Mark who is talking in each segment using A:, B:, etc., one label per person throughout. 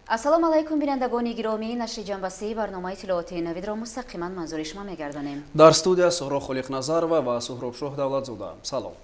A: Ассалому алайкум, бинандагони гиромӣ. Нашри ҷанбасии барномаи иттилоотии Навидро мустақиман манзури шумо мегардонем.
B: Дар студия Суҳроб Холиқназарова ва Суҳробшоҳ Давлатзода. Салом.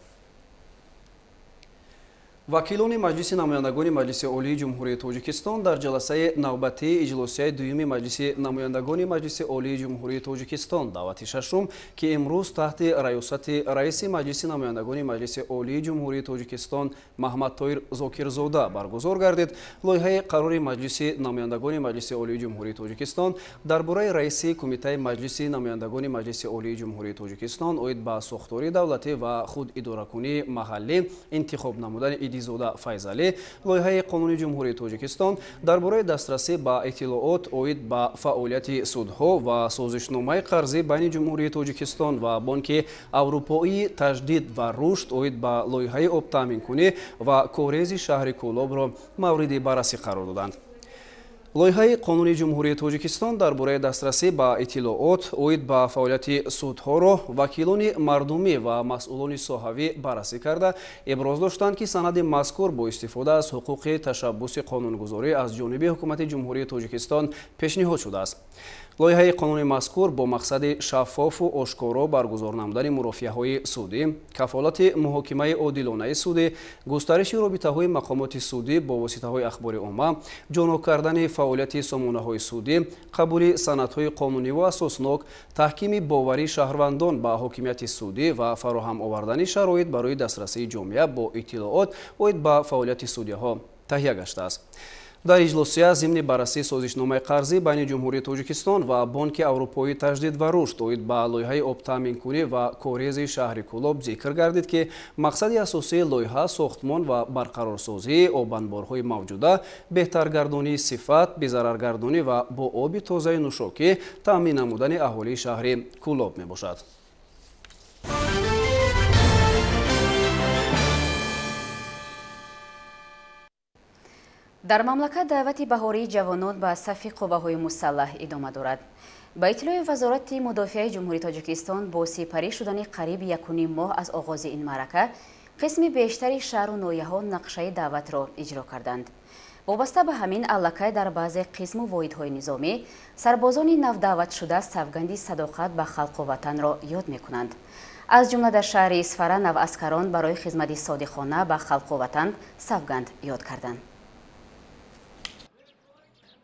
B: Вакилони Маҷлиси намояндагони Маҷлиси Олии Ҷумҳурии Тоҷикистон дар ҷаласаи навбатии иҷлосияи дуюми Маҷлиси намояндагони Маҷлиси Олии Ҷумҳурии Тоҷикистон даъвати шашум, ки имрӯз таҳти раёсати раиси Маҷлиси намояндагони Маҷлиси Олии Ҷумҳурии Тоҷикистон Маҳмадтоир Зокирзода баргузор гардид, лоиҳаи қарори Маҷлиси намояндагони Маҷлиси Олии Ҷумҳурии Тоҷикистон дар бораи раиси Кумитаи Маҷлиси намояндагони Маҷлиси Олии Ҷумҳурии Тоҷикистон оид ба сохтори давлатӣ ва худидоракунии маҳаллӣ интихоб намудани Идизода Файзалӣ, лоиҳаи қонуни Ҷумҳурии Тоҷикистон дар бораи дастрасӣ ба иттилоот оид ба фаъолияти судҳо ва созишномаи қарзӣ байни Ҷумҳурии Тоҷикистон ва Бонки Аврупоии таҷдид ва рушд оид ба лоиҳаи обтаъминкунӣ ва корези шаҳри Кӯлобро мавриди баррасӣ қарор доданд. Лоиҳаи қонуни Ҷумҳурии Тоҷикистон дар бораи дастрасӣ ба иттилоот оид ба фаъолияти судҳоро вакилони мардумӣ ва масъулони соҳавӣ баррасӣ карда, иброз доштанд, ки санади мазкур бо истифода аз ҳуқуқи ташаббуси қонунгузорӣ аз ҷониби Ҳукумати Ҷумҳурии Тоҷикистон пешниҳод шудааст. Лоиҳаи қонуни мазкур бо мақсади шаффофу ошкоро баргузор намудани мурофиаҳои судӣ, кафолати муҳокимаи одилонаи судӣ, густариши робитаҳои мақомоти судӣ бо воситаҳои ахбори омма, ҷонок кардани фаъолияти сомонаҳои судӣ, қабули санадҳои қонуниву асоснок, таҳкими боварии шаҳрвандон ба ҳокимияти судӣ ва фароҳам овардани шароит барои дастрасии ҷомеа бо иттилоот оид ба фаъолияти судяҳо таҳия гаштааст. Дар иҷлосия зимни баррасии созишномаи қарзӣ байни Ҷумҳурии Тоҷикистон ва Бонки Аврупоии таҷдид ва рушд оид ба лоиҳаи обтаъминкунӣ ва корези шаҳри Кӯлоб зикр гардид, ки мақсади асосии лоиҳа сохтмон ва барқарорсозии обанборҳои мавҷуда, беҳтаргардонии сифат, безараргардонӣ ва бо оби тозаи нӯшокӣ таъмин намудани аҳолии шаҳри Кӯлоб мебошад.
A: Дар мамлакат даъвати баҳории ҷавонон ба сафи қувваҳои мусаллаҳ идома дорад. Ба иттилои Вазорати мудофиаи Ҷумҳурии Тоҷикистон бо сипарӣ шудани қариб 1,5 моҳ аз оғози ин маърака, қисми бештари шаҳру ноҳияҳо нақшаи даъватро иҷро карданд. Вобаста ба ҳамин аллакай дар баъзе қисму воҳидҳои низомӣ сарбозони навдаъватшуда савганди садоқат ба халқу ватанро ёд мекунанд. Аз ҷумла дар шаҳри Исфара наваскарон барои хизмати содиқона ба халқу ватан савганд ёд карданд.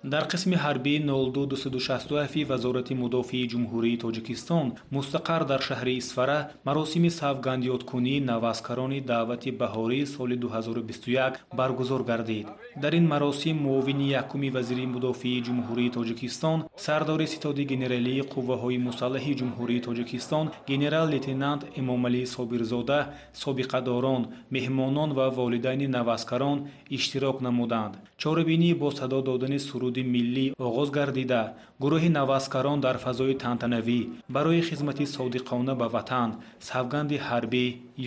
C: Дар қисми ҳарбии 02267 Вазорати мудофиаи Ҷумҳурии Тоҷикистон мустақар дар шаҳри Исфара маросими савгандёдкунии наваскарони даъвати баҳории соли 2021 баргузор гардид. Дар ин маросим муовини якуми вазири мудофиаи Ҷумҳурии Тоҷикистон, сардори ситоди генералии қувваҳои мусаллаҳи Ҷумҳурии Тоҷикистон генерал-лейтенант Эмомалӣ Собирзода, собиқадорон, меҳмонон ва волидайни наваскарон иштирок намуданд. Чорабинӣ бо садо додани суруди миллӣ оғоз гардида, гурӯҳи наваскарон дар фазои тантанавӣ барои хизмати содиқона ба ватан савганди ҳарбӣ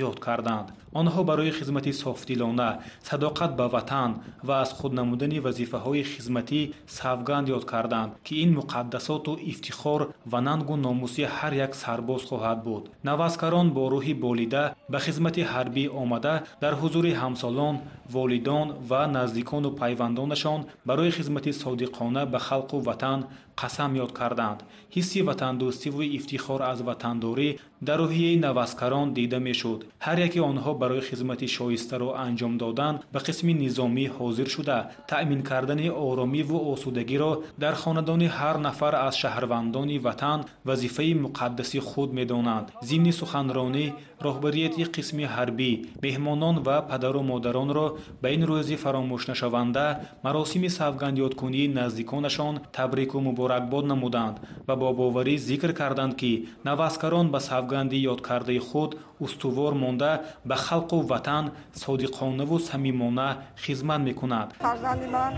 C: ёд карданд. Онҳо барои хизмати софдилона, садоқат ба ватан ва аз худ намудани вазифаҳои хизматӣ савганд ёд карданд, ки ин муқаддасоту ифтихор ва нангу номуси ҳар як сарбоз хоҳад буд. Наваскарон бо рӯҳи болида ба хизмати ҳарбӣ омада, дар ҳузури ҳамсолон, волидон ва наздикону пайвандонашон барои хизмати содиқона ба халқу ватан қасам ёд карданд. Ҳисси ватандӯстиву ифтихор аз ватандорӣ дар рӯҳияи наваскарон дида мешуд. Ҳар яке онҳо барои хизмати шоистаро анҷом додан ба қисми низомӣ ҳозир шуда, таъмин кардани оромиву осудагиро дар хонадони ҳар нафар аз шаҳрвандони ватан вазифаи муқаддаси худ медонанд. Зимни суханронӣ роҳбарияти қисми ҳарбӣ, меҳмонон ва падару модаронро ба ин рӯзи фаромӯшнашаванда маросими савгандёдкунии наздиконашон табрику муборакбод намуданд ва бо боварӣ зикр карданд, ки наваскарон ба савганди ёдкардаи худ устувор монда ба халқу ватан содиқонаву самимона хизмат мекунад.
D: Фарзанди ман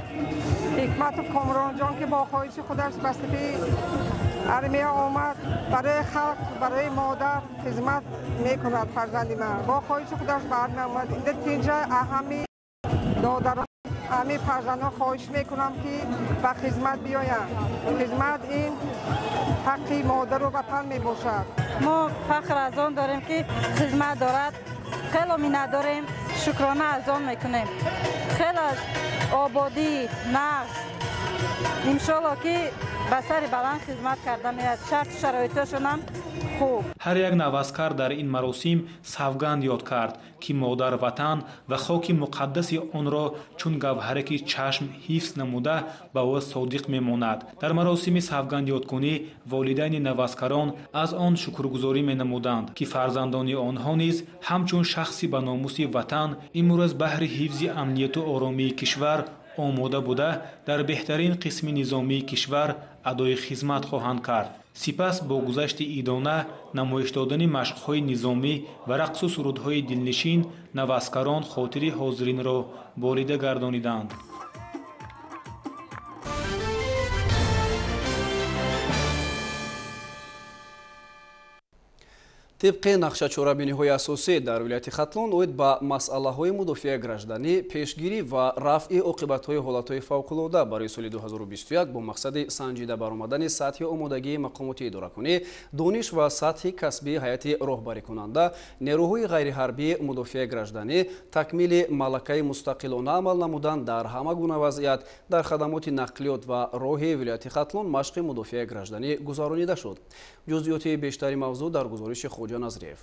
D: Ҳикматов Комронҷон, ки бо хоҳиши худаш ба сафи армия омад, барои халқ, барои модар хизмат мекунад. Фарзанди ман бо хоҳиши худаш ба армия омад. Инҷа аҳами додарон, ҳамин фарзандҳо хоҳиш мекунам, ки ба хизмат биёянд. Хизмат ин ҳаққи модару ватан мебошад.
E: Мо фахр аз он дорем, ки хизмат дорад. Хело миннатдорем, шукрона аз он мекунем. Хело ободӣ, нағз, Иншоалло ки ба сари баланд хизмат карда меяд. Шарту шароитошонам хуб.
C: Ҳар як наваскар дар ин маросим савганд ёд кард, ки модар ватан ва хоки муқаддаси онро чун гавҳараки чашм ҳифз намуда ба ӯ содиқ мемонад. Дар маросими савгандёдкунӣ волидайни наваскарон аз он шукргузорӣ менамуданд, ки фарзандони онҳо низ ҳамчун шахси ба номуси ватан имрӯз баҳри ҳифзи амнияту оромии кишвар омода буда, дар беҳтарин қисми низомии кишвар адои хизмат хоҳанд кард. Сипас бо гузашти идона, намоиш додани машқҳои низомӣ ва рақсу сурудҳои дилнишин наваскарон хотири ҳозиринро болида гардониданд.
B: Тибқи нақшачорабиниҳои асосӣ дар вилояти Хатлон оид ба масъалаҳои мудофиаи гражданӣ, пешгирӣ ва рафъи оқибатҳои ҳолатҳои фавқулода барои соли 2021 бо мақсади санҷида баромадани сатҳи омодагии мақомоти идоракунӣ, дониш ва сатҳи касбии ҳайати роҳбарикунанда, нерӯҳои ғайриҳарбии мудофиаи гражданӣ, такмили малакаи мустақилона амал намудан дар ҳама гуна вазъият дар хадамоти нақлиёт ва роҳи вилояти Хатлон машқи мудофиаи гражданӣ гузаронида шуд. Ҷузъиёти бештари мавзӯъ дар гузориши Хоҷа Назриев.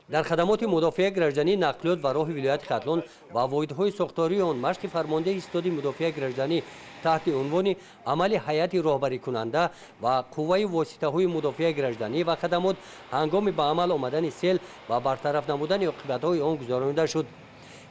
F: Дар хадамоти мудофиаи гражданӣ, нақлиёт ва роҳи вилояти Хатлон ва воҳидҳои сохтории он машқи фармондеҳи истоди мудофиаи гражданӣ таҳти унвони амали ҳайати роҳбарикунанда ва қувваи воситаҳои мудофиаи гражданӣ ва хадамот ҳангоми ба амал омадани сел ва бартараф намудани оқибатҳои он гузаронида шуд.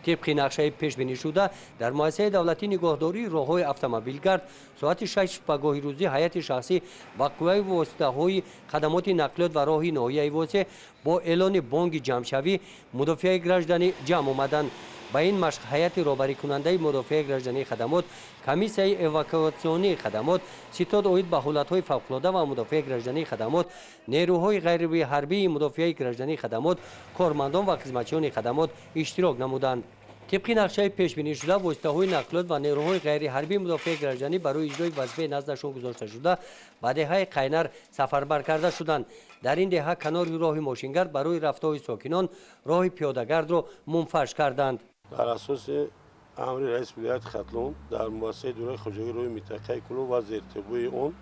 F: Тибқи нақшаи пешбинишуда дар муассисаи давлатии нигоҳдории роҳҳои автомобилгард соати 6 пагоҳи рӯзӣ ҳайати шахсӣ ва қувваи воситаҳои хадамоти нақлиёт ва роҳи ноҳияи Восеъ бо эълони бонги ҷамъшавӣ мудофиаи гражданӣ ҷамъ омаданд. Ба ин машқ ҳайати роҳбарикунандаи мудофиаи граждании хадамот, комиссияи эвакуатсионии хадамот, ситод оид ба ҳолатҳои фавқулода ва мудофиаи граждании хадамот, нерӯҳои ғайриҳарбии мудофиаи граждании хадамот, кормандон ва хизматчиёни хадамот иштирок намуданд. Тибқи нақшаи пешбинишуда воситаҳои нақлиёт ва нерӯҳои ғайриҳарбии мудофиаи гражданӣ барои иҷрои вазифаи наздашон гузошта шуда ба деҳаи Қайнар сафарбар карда шуданд. Дар ин деҳа канори роҳи мошингард барои рафтоҳои сокинон роҳи пиёдагардро мунфарш карданд.
G: Дар асоси амри раиси вилояти Хатлон дар муассисаи идораи хоҷагии роҳи минтақаи Кӯлоб ва зертабӯи он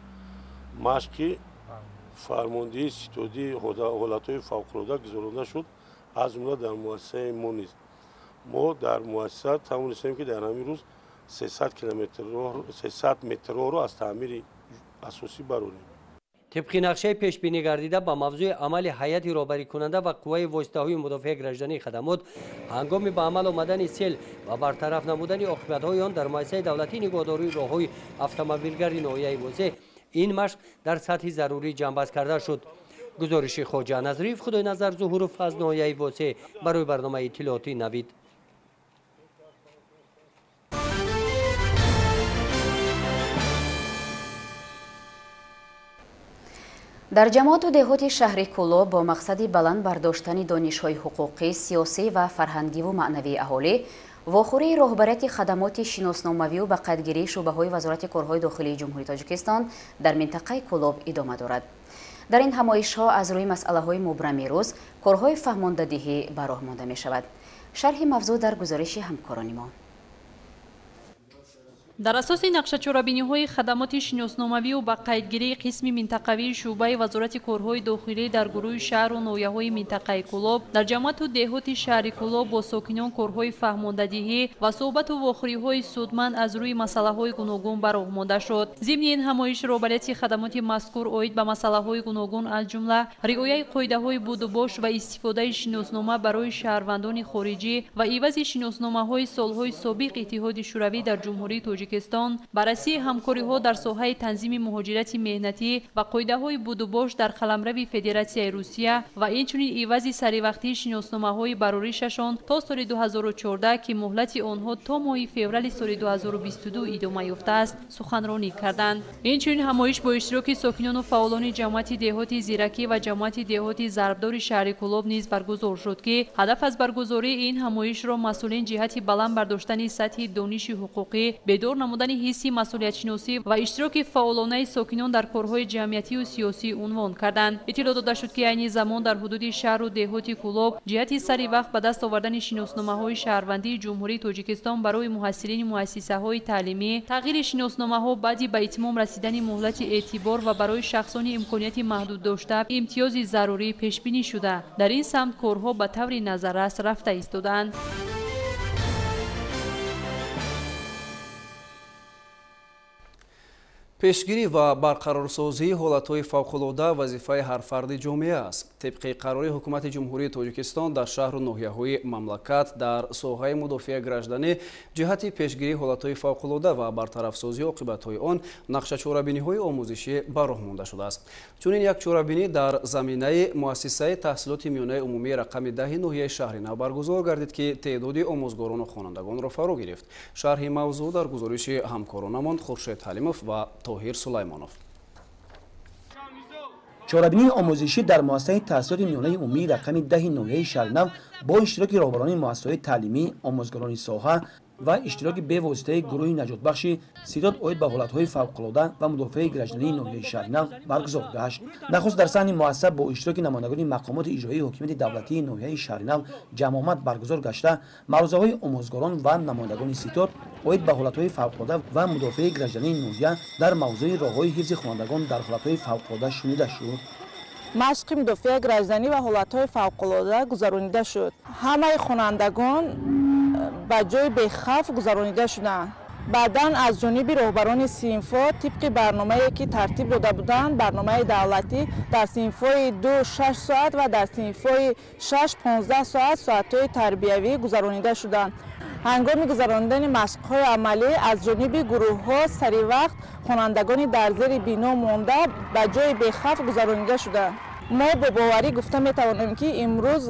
G: машқи фармондеҳии ситодии ҳолатҳои фавқулода гузаронида шуд, аз ҷумла дар муассисаи мо низ. Мо дар муассиса тавонистем, ки дар ҳамин рӯз 300 метр роҳро аз таъмири асосӣ барорем.
F: Тибқи нақшаи пешбинӣ гардида ба мавзӯи амали ҳайати роҳбарикунанда ва қувваи воситаҳои мудофиаи граждании хадамот ҳангоми ба амал омадани сел ва бартараф намудани оқибатҳои он дар муассисаи давлатии нигоҳдории роҳҳои автомобилгарди ноҳияи Восеъ ин машқ дар сатҳи зарурӣ ҷамъбаст карда шуд. Гузориши Хоҷа Назриев, Худойназар Зуҳуров аз ноҳияи Восеъ барои барномаи иттилоотии Навид.
A: Дар ҷамоату деҳоти шаҳри Кӯлоб бо мақсади баланд бардоштани донишҳои ҳуқуқӣ, сиёсӣ ва фарҳангиву маънавии аҳолӣ, вохӯрии роҳбарияти хадамоти шиносномавию ба қайдгирии шӯъбаҳои Вазорати корҳои дохилии Ҷумҳурии Тоҷикистон дар минтақаи Кӯлоб идома дорад. Дар ин ҳамоишҳо аз рӯи масъалаҳои мубрами рӯз корҳои фаҳмондадиҳӣ ба роҳ монда мешавад. Шарҳи мавзӯъ дар гузориши ҳамкорони мо.
H: Дар асоси нақшачорабиниҳои хадамоти шиносномавию ба қайдгирии қисми минтақавии шӯъбаи Вазорати корҳои дохилӣ дар гурӯҳи шаҳру ноҳияҳои минтақаи Кӯлоб, дар ҷамоату деҳоти шаҳри Кӯлоб бо сокинон корҳои фаҳмондадиҳӣ ва суҳбату вохӯриҳои судманд аз рӯи масъалаҳои гуногун ба роҳ монда шуд. Зимни ин ҳамоиш роҳбарияти хадамоти мазкур оид ба масъалаҳои гуногун аз ҷумла риояи қоидаҳои будубош ва истифодаи шиноснома барои шаҳрвандони хориҷӣ ва ивази шиносномаҳои солҳои собиқ Иттиҳоди Шӯравӣ дар Ҷумҳурии Тоҷикистон, баррасии ҳамкориҳо дар соҳаи танзими муҳоҷирати меҳнатӣ ва қоидаҳои будубош дар қаламрави Федератсияи Русия ва инчунин ивази саривақтии шиносномаҳои бароришашон то соли 2014, ки муҳлати онҳо то моҳи феврали соли 2022 идома ёфтааст, суханронӣ карданд. Инчунин ҳамоиш бо иштироки сокинону фаъолони ҷамоати деҳоти Зиракӣ ва ҷамоати деҳоти Зарбдори шаҳри Кӯлоб низ баргузор шуд, ки ҳадаф аз баргузории ин ҳамоишро масъулин ҷиҳати баланд бардоштани сатҳи дониши ҳуқуқӣ, бедор Бедор намудани ҳисси масъулиятшиносӣ ва иштироки фаъолонаи сокинон дар корҳои ҷамъиятию сиёсӣ унвон карданд. Иттилоъ дода шуд, ки айни замон дар ҳудуди шаҳру деҳоти Кӯлоб ҷиҳати сари вақт ба даст овардани шиносномаҳои шаҳрвандии Ҷумҳурии Тоҷикистон барои муҳассилини муассисаҳои таълимӣ, тағйири шиносномаҳо баъди ба итмом расидани муҳлати эътибор ва барои шахсони имконияти маҳдуд дошта имтиёзи зарурӣ пешбинӣ шуда. Дар ин самт корҳо ба таври назаррас рафта истодаанд.
B: Пешгирӣ ва барқарорсозии ҳолатҳои фавқулода вазифаи ҳар фарди ҷомеа аст. Тибқи қарори Ҳукумати Ҷумҳурии Тоҷикистон дар шаҳру ноҳияҳои мамлакат дар соҳаи мудофиаи гражданӣ ҷиҳати пешгирии ҳолатҳои фавқулода ва бартарафсозии оқибатҳои он нақшачорабиниҳои омӯзишӣ ба роҳ монда шудааст. Чунин як чорабинӣ дар заминаи муассисаи таҳсилоти миёнаи умумии рақами 10 ноҳияи шаҳри Нав баргузор гардид, ки теъдоди омӯзгорону хонандагонро фаро гирифт. Шарҳи мавзӯъ дар гузориши ҳамкоронамон Хуршед Ҳалимов ва Тоҳир Сулаймонов.
I: Чорабинии омӯзишӣ дар муассисаи таҳсилоти миёнаи умумии рақами 10 ноҳияи Шаҳринав бо иштироки роҳбарони муассисаҳои таълимӣ, омӯзгорони соҳа ва иштироки бевоситаи гурӯҳи наҷотбахши ситод оид ба ҳолатҳои фавқулода ва мудофиаи граждании ноҳияи Шаҳринав баргузор гашт. Нахуст дар саҳни муассиса бо иштироки намояндагони мақомоти иҷроии ҳокимияти давлатии ноҳияи Шаҳринав ҷамъомад баргузор гашта, маърузаҳои омӯзгорон ва намояндагони ситод оид ба ҳолатҳои фавқулода ва мудофиаи граждании ноҳия дар мавзӯи роҳҳои ҳифзи хонандагон дар ҳолатҳои фавқулода шунида шуд.
J: Машқи мудофиаи гражданӣ ва ҳолатҳои фавқулода гузаронида шуд. Ҳамаи хонандагон ба ҷои бехавф гузаронида шуданд. Баъдан аз ҷониби роҳбарони синфҳо тибқи барномае ки тартиб дода буданд, барномаи давлатӣ дар синфҳои 2 6 соат ва дар синфҳои 6 15 соат соатҳои тарбиявӣ гузаронида шуданд. Ҳангоми гузаронидани машқҳои амалӣ аз ҷониби гурӯҳҳо саривақт хонандагони дар зери бино монда ба ҷои бехавф гузаронида шуданд. Мо бо боварӣ гуфта метавонем, ки имрӯз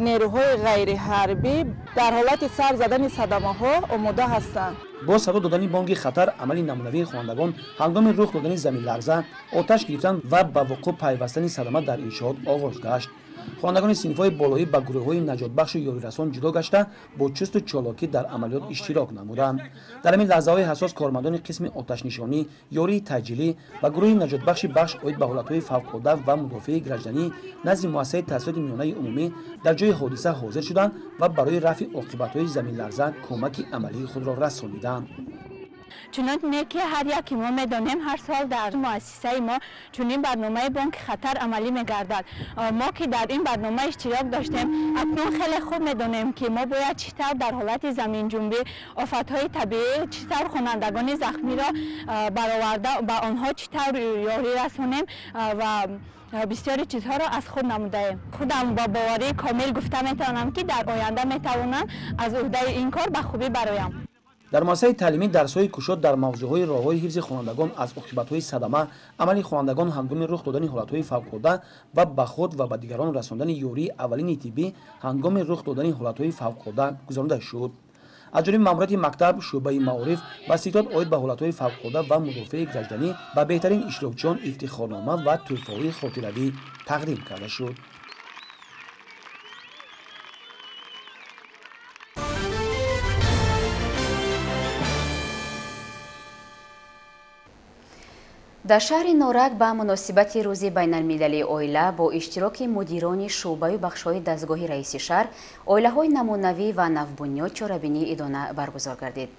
J: нерӯҳои ғайриҳарбӣ дар ҳолати сар задани садамаҳо омода ҳастанд.
I: Бо садо додани бонги хатар амали намунавии хонандагон ҳангоми рух додани заминларза, оташ гирифтан ва ба вуқӯъ пайвастани садама дар иншоот оғоз гашт. Хонандагони синфҳои болоӣ ба гурӯҳҳои наҷотбахшу ёрирасон ҷудо гашта, бо чусту чолокӣ дар амалиёт иштирок намуданд. Дар ҳамин лаҳзаҳои ҳассос кормандони қисми оташнишонӣ, ёрии таъҷилӣ ва гурӯҳи наҷотбахши бахш оид ба ҳолатҳои фавқулода ва мудофиаи гражданӣ назди муассисаи таҳсилоти миёнаи умумӣ дар ҷои ҳодиса ҳозир шуданд ва барои рафъи оқибатҳои заминларза кӯмаки амалии худро расониданд.
K: Чуноне ки ҳар яке мо медонем, ҳар сол дар муассисаи мо чунин барномаи бонки хатар амалӣ мегардад. Мо ки дар ин барнома иштирок доштем, акнун хеле хуб медонем, ки мо бояд чӣ тавр дар ҳолати заминҷунбӣ, офатҳои табиӣ, чӣ тавр хонандагони захмиро бароварда, ба онҳо чӣ тавр ёрӣ расонем ва бисёри чизҳоро аз худ намудаем. Худам бо боварии комил гуфта метавонам, ки дар оянда метавонам аз уҳдаи ин кор ба хубӣ бароям.
I: Дар муассисаи таълимӣ дарсҳои кушод дар мавзӯъҳои роҳҳои ҳифзи хонандагон аз оқибатҳои садама, амали хонандагон ҳангоми рух додани ҳолатҳои фавқулода ва ба худ ва ба дигарон расондани ёрии аввалини тиббӣ ҳангоми рух додани ҳолатҳои фавқулода гузаронида шуд. Аз ҷониби маъмурияти мактаб, шӯъбаи маориф ва ситод оид ба ҳолатҳои фавқулода ва мудофиаи гражданӣ ба беҳтарин иштирокчиён ифтихорнома ва тӯҳфаҳои хотиравӣ тақдим карда шуд.
A: Дар шаҳри Норак ба муносибати рӯзи байналмилалии оила бо иштироки мудирони шӯъбаю бахшҳои дастгоҳи раиси шаҳр оилаҳои намунавӣ ва навбунёд чорабинии идона баргузор гардид.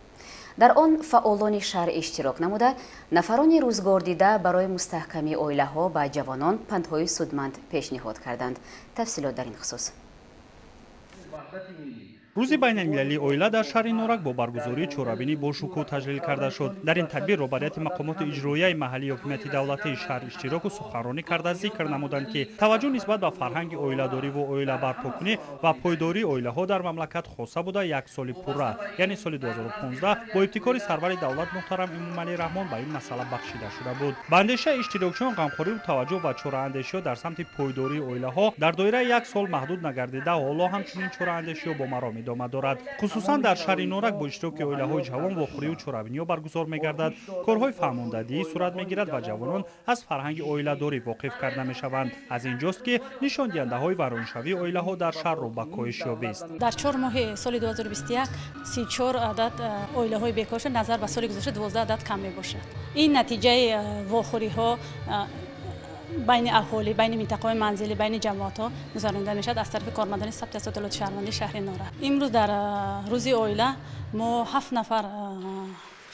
A: Дар он фаъолони шаҳр иштирок намуда, нафарони рӯзгордида барои мустаҳкамии оилаҳо ба ҷавонон пандҳои судманд пешниҳод карданд. Тафсилот дар ин хусус.
L: Рӯзи байналмилалии оила дар шаҳри Норак бо баргузории чорабинӣ бо шукӯҳ таҷлил карда шуд. Дар ин тадбир роҳбарияти мақомоти иҷроияи маҳаллии ҳокимияти давлатии шаҳр иштироку суханронӣ карда зикр намуданд, ки таваҷҷӯҳ нисбат ба фарҳанги оиладориву оила барпокунӣ ва пойдории оилаҳо дар мамлакат хоса буда як соли пурра, яъне соли 2015 бо ибтикори сарвари давлат муҳтарам Эмомалӣ Раҳмон ба ин масъала бахшида шуда буд. Ба андешаи иштирокчиён ғамхориву таваҷҷӯҳ ва чораандешиҳо дар самти пойдории оилаҳо дар доираи як сол маҳдуд нагардида, ҳоло ҳамчунин чораандешиҳо андешиҳо бо маром идома дорад. Хусусан дар шаҳри Норак бо иштироки оилаҳои ҷавон вохӯриву чорабиниҳо баргузор мегардад, корҳои фаҳмондадиҳӣ сурат мегирад ва ҷавонон аз фарҳанги оиладорӣ воқиф карда мешаванд. Аз инҷост ки нишондиҳандаҳои вайроншавии оилаҳо дар шаҳр рӯ ба коҳиш ёбист.
M: Дар 4 моҳи соли 2021 34 адад оилаҳои бекор шуд, назар ба соли гузашта 12 адад кам мебошад. Ин натиҷаи вохӯриҳо байни аҳолӣ, байни минтақаҳои манзилӣ, байни ҷамоатҳо гузаронида мешавад аз тарафи кормандони сабти асноди ҳолати шаҳрвандии шаҳри Норак. Имрӯз дар рӯзи оила мо 7 нафар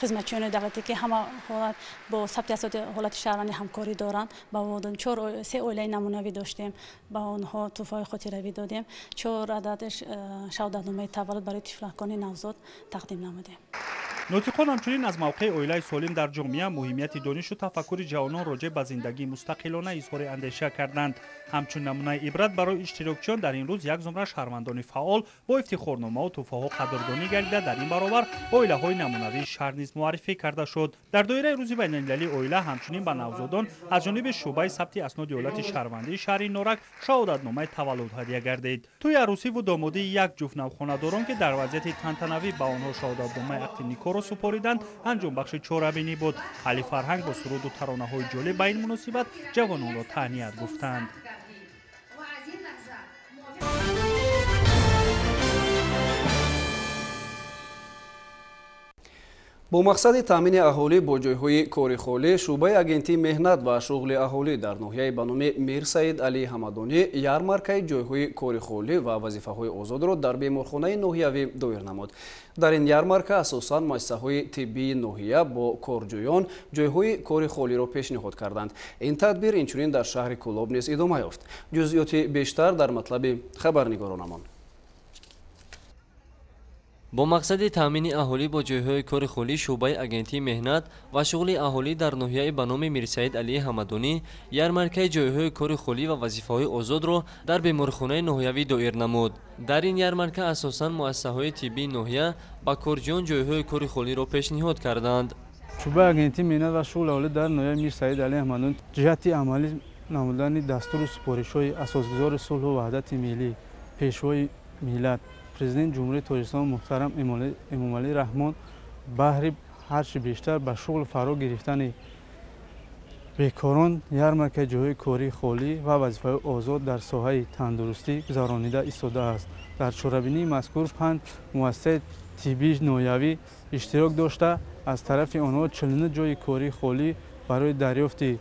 M: хизматчиёни давлатӣ, ки ҳама ҳолат бо сабти асноди ҳолати шаҳрвандӣ ҳамкорӣ доранд, ба онҳо 3 оилаи намунавӣ доштем, ба онҳо тӯҳфаҳои хотиравӣ додем, 4 адад шаҳодатномаи таваллуд барои тифлакони навзод тақдим намудем.
L: Нотиқон ҳамчунин аз мавқеи оилаи солим дар ҷомеа, муҳимияти донишу тафаккури ҷавонон роҷеъ ба зиндагии мустақилона изҳори андеша карданд. Ҳамчун намунаи ибрат барои иштирокчиён дар ин рӯз як зумра шаҳрвандони фаъол бо ифтихорномаву тӯҳфаҳо қадрдонӣ гардида, дар ин баробар оилаҳои намунавии шаҳр низ муаррифӣ карда шуд. Дар доираи рӯзи байналмилалии оила ҳамчунин ба навзодон аз ҷониби шӯъбаи сабти асноди ҳолати шаҳрвандии шаҳри Норак шаҳодатномаи таваллуд ҳадя гардид. Тӯи арӯсиву домодии як ҷуфт навхонадорон, ки дар вазъияти тантанавӣ ба онҳо шаҳодатномаи ақди никоҳро супориданд, анҷомбахши чорабинӣ буд. Аҳли фарҳанг бо суруду таронаҳои ҷолиб ба ин муносибат ҷавононро таҳният гуфтанд.
B: Бо мақсади таъмини аҳолӣ бо ҷойҳои кори холӣ, шӯъбаи агентии меҳнат ва шуғли аҳолӣ дар ноҳияи ба номи Мирсаид Алӣ Ҳамадонӣ ярмаркаи ҷойҳои кори холӣ ва вазифаҳои озодро дар беморхонаи ноҳиявӣ доир намуд. Дар ин ярмарка асосан муассисаҳои тиббии ноҳия бо корҷӯён ҷойҳои кори холиро пешниҳод карданд. Ин тадбир инчунин дар шаҳри Кӯлоб низ идома ёфт. Ҷузъиёти бештар дар матлаби хабарнигоронамон.
N: Бо мақсади таъмини аҳолӣ бо ҷойҳои кори холӣ, шӯъбаи агентии меҳнат ва шуғли аҳолӣ дар ноҳияи ба номи Мирсаид Алии Ҳамадонӣ ярмаркаи ҷойҳои кори холӣ ва вазифаҳои озодро дар беморхонаи ноҳиявӣ доир намуд. Дар ин ярмарка асосан муассисаҳои тиббии ноҳия ба корҷиён ҷойҳои кори холиро пешниҳод карданд.
O: Шӯъбаи агентии меҳнат ва шуғли аҳолӣ дар ноҳияи Мирсаид Алии Ҳамадонӣ ҷиҳати амалӣ намудани дастуру супоришҳои асосгузори сулҳу ваҳдати миллӣ, пешвои миллат, президенти Ҷумҳурии Тоҷикистон муҳтарам Эмомалӣ Раҳмон баҳри ҳарчи бештар ба шуғл фаро гирифтани бекорон ярмаркаи ҷойҳои кории холӣ ва вазифаҳои озод дар соҳаи тандурустӣ гузаронида истодааст. Дар чорабинии мазкур 5 муассисаи тиббии ноҳиявӣ иштирок дошта, аз тарафи онҳо 49 ҷойи кории холӣ барои дарёфти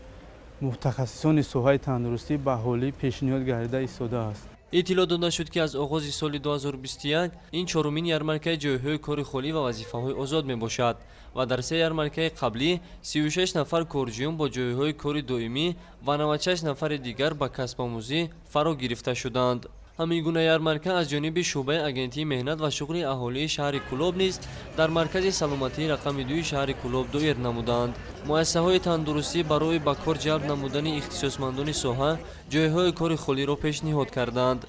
O: мутахассисони соҳаи тандурустӣ ба аҳолӣ пешниҳод гардида истодааст.
N: Иттилоъ дода шуд, ки аз оғози соли 2021 ин чорумин ярмаркаи ҷойҳои кори холӣ ва вазифаҳои озод мебошад ва дар 3 ярмаркаи қаблӣ 36 нафар корҷиён бо ҷойҳои кори доимӣ ва 96 нафари дигар ба касбомӯзӣ фаро гирифта шуданд. Ҳамин гуна ярмарка аз ҷониби шӯъбаи агентии меҳнат ва шуғли аҳолии шаҳри Кӯлоб низ дар маркази саломатии рақами 2 шаҳри Кӯлоб доир намуданд. Муассисаҳои тандурустӣ барои ба кор ҷалб намудани ихтисосмандони соҳа ҷойҳои кори холиро пешниҳод карданд.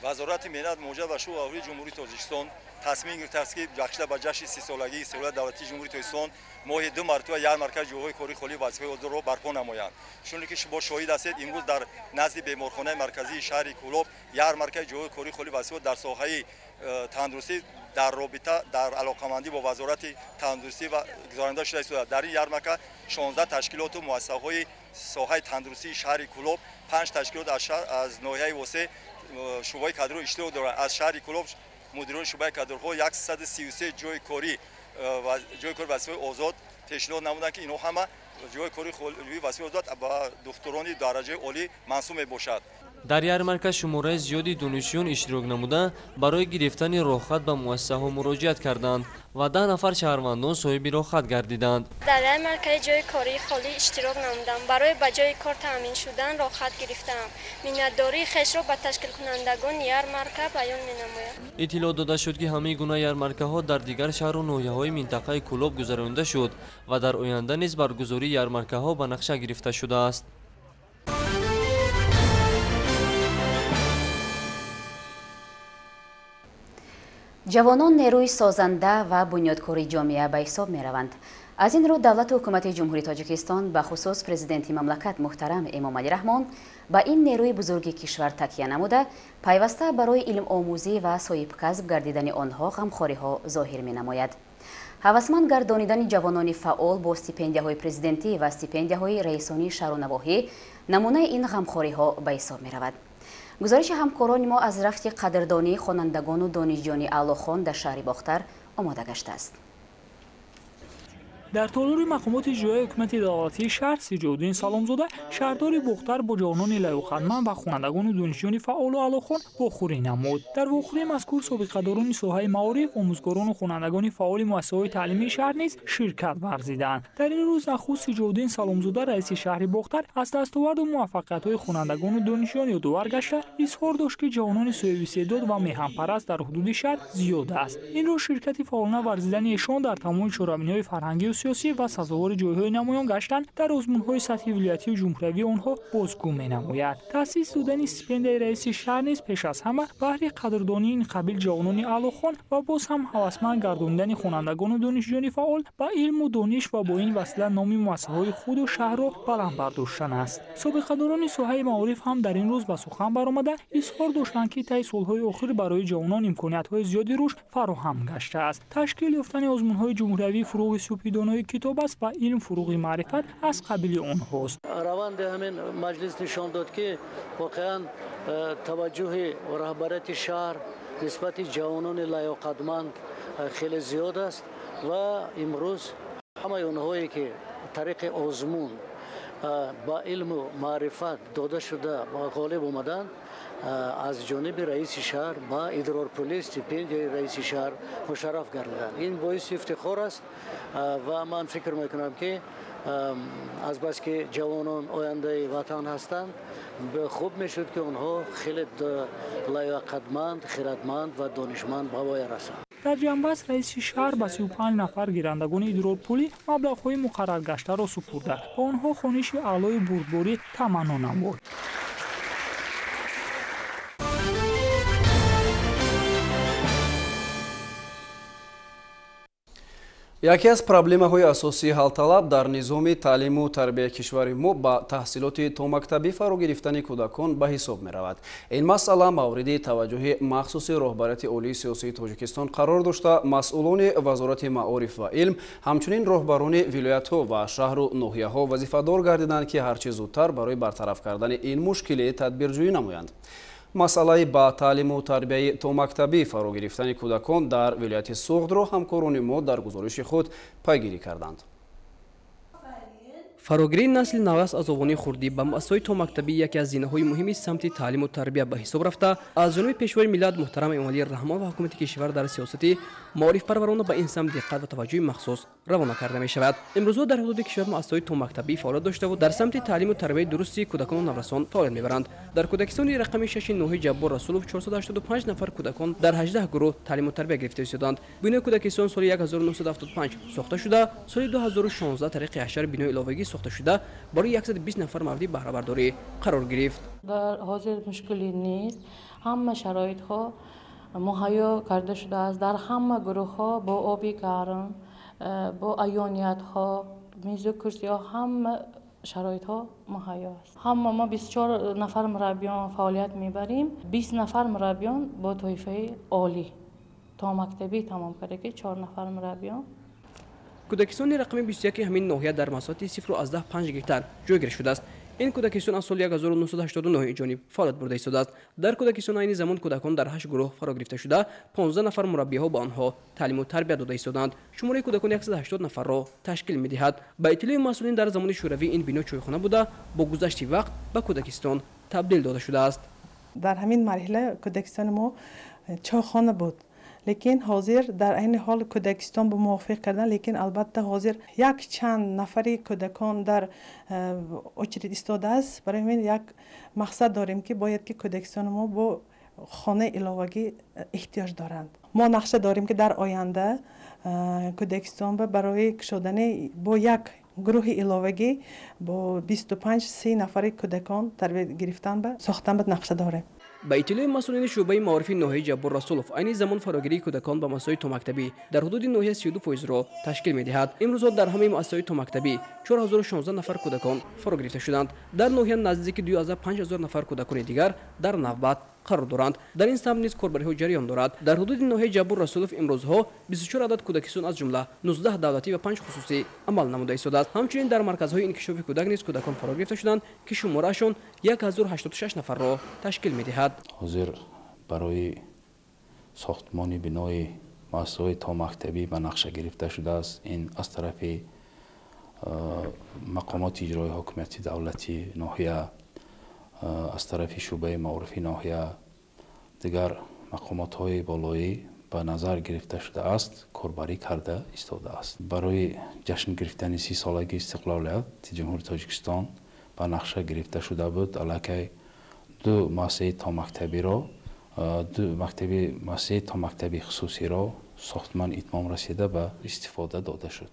P: Вазорати меҳнат, муҳоҷират ва шуғли аҳолии Ҷумҳурии Тоҷикистон тасмим гирифтааст, ки бахшида ба ҷашни 30-солагии истиқлолияти давлатии Ҷумҳурии Тоҷикистон моҳи 2 маротиба ярмаркаи ҷойҳои кори холӣ ва вазифаҳои озодро барпо намоянд. Чуне ки шумо шоҳид ҳастед, имрӯз дар назди беморхонаи марказии шаҳри Кӯлоб ярмаркаи ҷойҳои кори холӣ ва вазифаҳо дар соҳаи тандурустӣ дар робита дар алоқамандӣ бо вазорати тандурустӣ ва гузаронида шуда истодааст. Дар ин ярмарка 16 ташкилоту муассисаҳои соҳаи тандурустии шаҳри Кӯлоб, 5 ташкилот аз ноҳияи Восеъ шӯъбаи кадрҳо иштирок доранд. Аз шаҳри Кӯлоб мудирони шӯъбаи кадрҳо 133 ҷойи корӣ ва ҷойи кори вазифаи озод пешниҳод намуданд, ки инҳо ҳама ҷойи кори вазифаи озод ба духтурони дараҷаи олӣ мансуб мебошад.
N: Дар ярмарка шумораи зиёди донишҷӯён иштирок намуда барои гирифтани роҳхат ба муассисаҳо муроҷиат карданд ва 10 нафар шаҳрвандон соҳиби роҳхат гардиданд.
Q: Дар ярмаркаи ҷойи кории холӣ иштирок намудам. Барои ба ҷойи кор таъмин шудан роҳхат гирифтаам. Миннатдории хешро ба ташкилкунандагони ярмарка баён менамоям.
N: Иттилоъ дода шуд, ки ҳамин гуна ярмаркаҳо дар дигар шаҳру ноҳияҳои минтақаи Кӯлоб гузаронида шуд ва дар оянда низ баргузории ярмаркаҳо ба нақша гирифта шудааст.
A: Ҷавонон нерӯи созанда ва бунёдкори ҷомеа ба ҳисоб мераванд. Аз ин рӯ давлату ҳукумати Ҷумҳурии Тоҷикистон, бахусус президенти мамлакат муҳтарам Эмомалӣ Раҳмон ба ин нерӯи бузурги кишвар такя намуда, пайваста барои илмомӯзӣ ва соҳибкасб гардидани онҳо ғамхориҳо зоҳир менамояд. Ҳавасманд гардонидани ҷавонони фаъол бо стипендияҳои президентӣ ва стипендияҳои раисони шаҳру навоҳӣ намунаи ин ғамхориҳо ба ҳисоб меравад. Гузориши ҳамкорони мо аз рафти қадрдонии хонандагону донишҷӯёни аълохон дар шаҳри Бохтар омода гаштааст.
R: Дар толори мақомоти иҷроияи ҳукумати давлатии шаҳр Сиҷоддин Саломзода, шаҳрдори Бохтар, бо ҷавонони лаёқатманд ва хонандагону донишҷӯёни фаъолу аълохон вохӯрӣ намуд. Дар вохӯрии мазкур собиқадорони соҳаи маориф, омӯзгорону хонандагони фаъоли муассисаҳои таълимии шаҳр низ ширкат варзиданд. Дар ин рӯз нахуст Сиҷоддин Саломзода, раиси шаҳри Бохтар, аз дастоварду муваффақиятҳои хонандагону донишҷӯён ёдовар гашта, изҳор дошт, ки ҷавонони соҳибистеъдод ва меҳанпараст дар ҳудуди шаҳр зиёд аст. Ин рӯз ширкати фаъолона варзидани эшон дар тамоми чорабиниҳои фарҳангию сиёсӣ ва сазовори ҷойҳои намоён гаштанд дар озмунҳои сатҳи вилоятию ҷумҳуриявии онҳо бозгӯ менамояд. Таъсис додани стипендияи раиси шаҳр низ пеш аз ҳама баҳри қадрдонии ин қабил ҷавонони аълохон ва боз ҳам ҳавасманд гардонидани хонандагону донишҷӯёни фаъол ба илму дониш ва бо ин васила номи муассисаҳои худу шаҳрро баланд бардоштан аст. Собиқадорони соҳаи маориф ҳам дар ин рӯз ба сухан баромада изҳор доштанд, ки таи солҳои охир барои ҷавонон имкониятҳои зиёди рушд фароҳам гаштааст. Ташкил ёфтани озмунҳои ҷумҳуриявии фурӯғи субҳидонои китоб аст ва илм фурӯғи маърифат аз қабили онҳост.
S: Раванди ҳамин маҷлис нишон дод, ки воқеан таваҷҷӯҳи раҳбарияти шаҳр нисбати ҷавонони лаёқатманд хеле зиёд аст ва имрӯз ҳамаи онҳое ки тариқи озмун ба илму маърифат дода шуда ғолиб омаданд, аз ҷониби раиси шаҳр ба идрорпулӣ стипендияи раиси шаҳр мушарраф гардиданд. Ин боиси ифтихор аст ва ман фикр мекунам, ки азбаски ҷавонон ояндаи ватан ҳастанд, хуб мешуд, ки онҳо хеле лаёқатманд, хиратманд ва донишманд ба воя расанд.
R: Дар ҷанбаст раиси шаҳр ба 35 нафар гирандагони идрорпулӣ маблағҳои муқарраргаштаро супурда, ба онҳо хониши аълою бурдборӣ таманно намуд.
B: Яке аз проблемаҳои асосии ҳалталаб дар низоми таълиму тарбияи кишвари мо ба таҳсилоти томактабӣ фаро гирифтани кӯдакон ба ҳисоб меравад. Ин масъала мавриди таваҷҷӯҳи махсуси роҳбарияти олии сиёсии Тоҷикистон қарор дошта, масъулони Вазорати маориф ва илм, ҳамчунин роҳбарони вилоятҳо ва шаҳру ноҳияҳо вазифадор гардиданд, ки ҳарчи зудтар барои бартараф кардани ин мушкилӣ тадбирҷӯӣ намоянд. Масъалаи ба таълиму тарбияи томактабӣ фаро гирифтани кӯдакон дар вилояти Суғдро ҳамкорони мо дар гузориши худ пайгирӣ карданд.
T: Фарогирии насли наврас аз овони хурдӣ ба муассисаҳои томактабӣ яке аз зинаҳои муҳими самти таълиму тарбия ба ҳисоб рафта, аз ҷониби пешвои миллат муҳтарам Эмомалӣ Раҳмон ва ҳукумати кишвар дар сиёсати маорифпарварона ба ин самт диққат ва таваҷҷӯҳи махсус равона карда мешавад. Имрӯзҳо дар ҳудуди кишвар муассисаҳои томактабӣ фаъолият доштаву дар самти таълиму тарбияи дурусти кӯдакону наврасон фаъолият мебаранд. Дар кӯдакистони рақами 6 ноҳияи Ҷаббор Расулов 485 нафар кӯдакон дар 18 гурӯҳ таълиму тарбия гирифта истоданд. Бинои кӯдакистон соли 1975 сохта шуда, соли 2016 тариқи ҳашар бинои иловагӣ сохта шуда, барои 120 нафар мавриди баҳрабардорӣ қарор гирифт.
U: Дар ҳозир мушкилӣ нест, ҳама шароитҳо муҳайё карда шудааст. Дар ҳама гурӯҳҳо бо оби гарм, бо аёниятҳо, мизу курсиҳо ҳама шароитҳо муҳайё аст. Ҳама мо 24 нафар мураббиён фаъолият мебарем, 20 нафар мураббиён бо тоифаи олӣ томактабӣ тамом карда, ки 4 нафар мураббиён.
T: Кӯдакистони рақами 21 ҳамин ноҳия дар масоҳати 0,5 гектар ҷойгир шудааст. Ин кӯдакистон аз соли 1989 ҷониб фаъолият бурда истодааст. Дар кӯдакистон айни замон кӯдакон дар 8 гурӯҳ фаро гирифта шуда, 15 нафар мураббиҳо ба онҳо таълиму тарбия дода истоданд. Шумораи кӯдакон 180 нафарро ташкил медиҳад. Ба иттилои масъулин, дар замони шӯравӣ ин бино чойхона буда, бо гузашти вақт ба кӯдакистон табдил дода шудааст.
V: Дар ҳамин марҳила кӯдакистони мо чойхона буд. Лекин ҳозир дар айни ҳол кӯдакистон бо мувофиқ кардан, лекин албатта ҳозир як чанд нафари кӯдакон дар очередь истодааст. Барои ҳамин як мақсад дорем, ки бояд ки кӯдакистони мо бо хонаи иловагӣ эҳтиёҷ доранд. Мо нақша дорем, ки дар оянда кӯдакистон барои кушодани бо як гурӯҳи иловагӣ бо 25-30 нафари кӯдакон тарбия гирифтан ба сохтан ба нақша дорем.
T: Ба иттилои масъулини шӯъбаи маорифи ноҳияи Ҷаббор Расулов, айни замон фарогирии кӯдакон ба муассисаҳои томактабӣ дар ҳудуди ноҳия 32%-ро ташкил медиҳад. Имрӯзҳо дар ҳамаи муассисаҳои томактабӣ 4016 нафар кӯдакон фаро гирифта шуданд. Дар ноҳия наздики 25 000 нафар кӯдакони дигар дар навбат қарор доранд. Дар ин самт низ корбариҳо ҷараён дорад. Дар ҳудуди ноҳияи Ҷаббор Расулов имрӯзҳо 24 адад кӯдакистон, аз ҷумла 19 давлатӣ ва 5 хусусӣ амал намуда истодааст. Ҳамчунин дар марказҳои инкишофи кӯдак низ кӯдакон фаро гирифта шуданд, ки шумораашон 1086 нафарро ташкил медиҳад.
D: Ҳозир барои сохтмони бинои муассисаҳои томактабӣ ба нақша гирифта шудааст. Ин аз тарафи мақомоти иҷроии ҳокимияти давлатии ноҳия, аз тарафи шӯъбаи маорифи ноҳия, дигар мақомотҳои болоӣ ба назар гирифта шудааст, корбарӣ карда истодааст. Барои ҷашн гирифтани 30-солагии истиқлолияти Ҷумҳурии Тоҷикистон ба нақша гирифта шуда буд. Аллакай ду муассисаи томактабиро, ду мактаби муассисаи томактаби хусусиро сохтмон итмом расида, ба истифода дода шуд.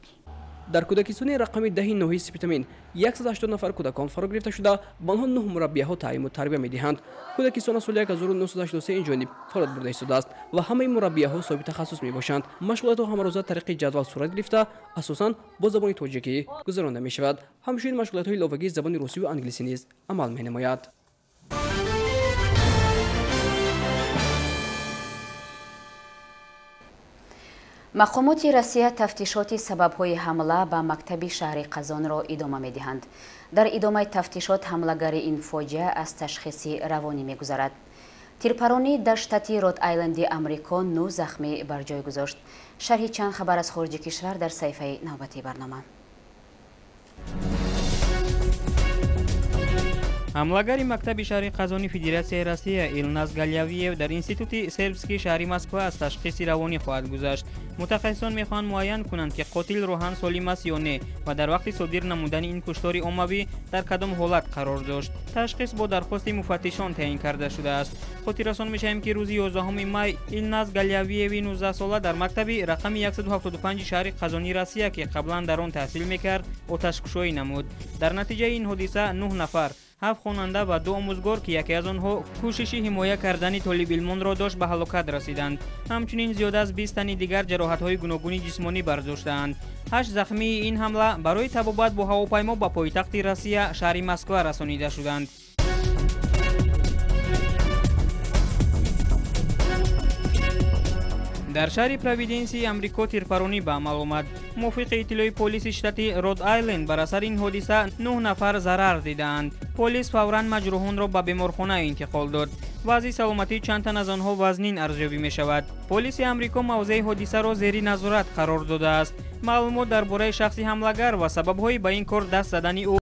T: Дар кӯдакистони рақами 10 ноҳияи Спитамен 180 нафар кӯдакон фаро гирифта шуда, ба онҳо 9 мураббияҳо таълиму тарбия медиҳанд. Кӯдакистон аз соли 1983 ин ҷониб фаъолият бурда истодааст ва ҳамаи мураббияҳо соҳиби тахассус мебошанд. Машғулиятҳо ҳамарӯза тариқи ҷадвал сурат гирифта, асосан бо забони тоҷикӣ гузаронда мешавад. Ҳамчунин машғулиятҳои иловагии забони русӣ ва англисӣ низ амал менамояд.
A: Мақомоти Россия тафтишоти сабабҳои ҳамла ба мактаби шаҳри Қазонро идома медиҳанд. Дар идомаи тафтишот ҳамлагари ин фоҷиа аз ташхиси равонӣ мегузарад. Тирпаронӣ дар штати Род-Айленди Амрико 9 захмӣ бар ҷой гузошт. Шарҳи чанд хабар аз хориҷи кишвар дар саҳифаи навбатии барнома.
E: Ҳамлагари мактаби шаҳри Қазони Федератсияи Россия Илназ Галявиев дар институти Сербский шаҳри Москва аз ташхиси равонӣ хоҳад гузашт. Мутахассисон мехоҳанд муайян кунанд, ки қотил рӯҳан солим аст ё не ва дар вақти содир намудани ин куштори оммавӣ дар кадом ҳолат қарор дошт. Ташхис бо дархости муфаттишон таъин карда шудааст. Хотиррасон мешавем, ки рӯзи 11 май Илназ Галявиеви 19-сола дар мактаби рақами 175 шаҳри Қазони Россия, ки қаблан дар он таҳсил мекард, оташкушоӣ намуд. Дар натиҷаи ин ҳодиса 9 нафар, 7 хонанда ва 2 омӯзгор, ки яке аз онҳо кӯшиши ҳимоя кардани толибилмонро дошт, ба ҳалокат расиданд. Ҳамчунин зиёда аз 20 тани дигар ҷароҳатҳои гуногуни ҷисмонӣ бардоштаанд. 8 захмии ин ҳамла барои табобат бо ҳавопаймо ба пойтахти Россия, шаҳри Москва расонида шуданд. Дар шаҳри Провиденсии Амрико тирпаронӣ ба амал омад. Мувофиқи иттилои полиси штати Род-Айленд, бар асари ин ҳодиса 9 нафар зарар дидаанд. Полис фавран маҷрӯҳонро ба беморхона интиқол дод. Вазъи саломатии чанд тан аз онҳо вазнин арзёбӣ мешавад. Полиси Амрико мавзеи ҳодисаро зери назорат қарор додааст. Маълумот дар бораи шахси ҳамлагар ва сабабҳои ба ин кор даст задани ӯ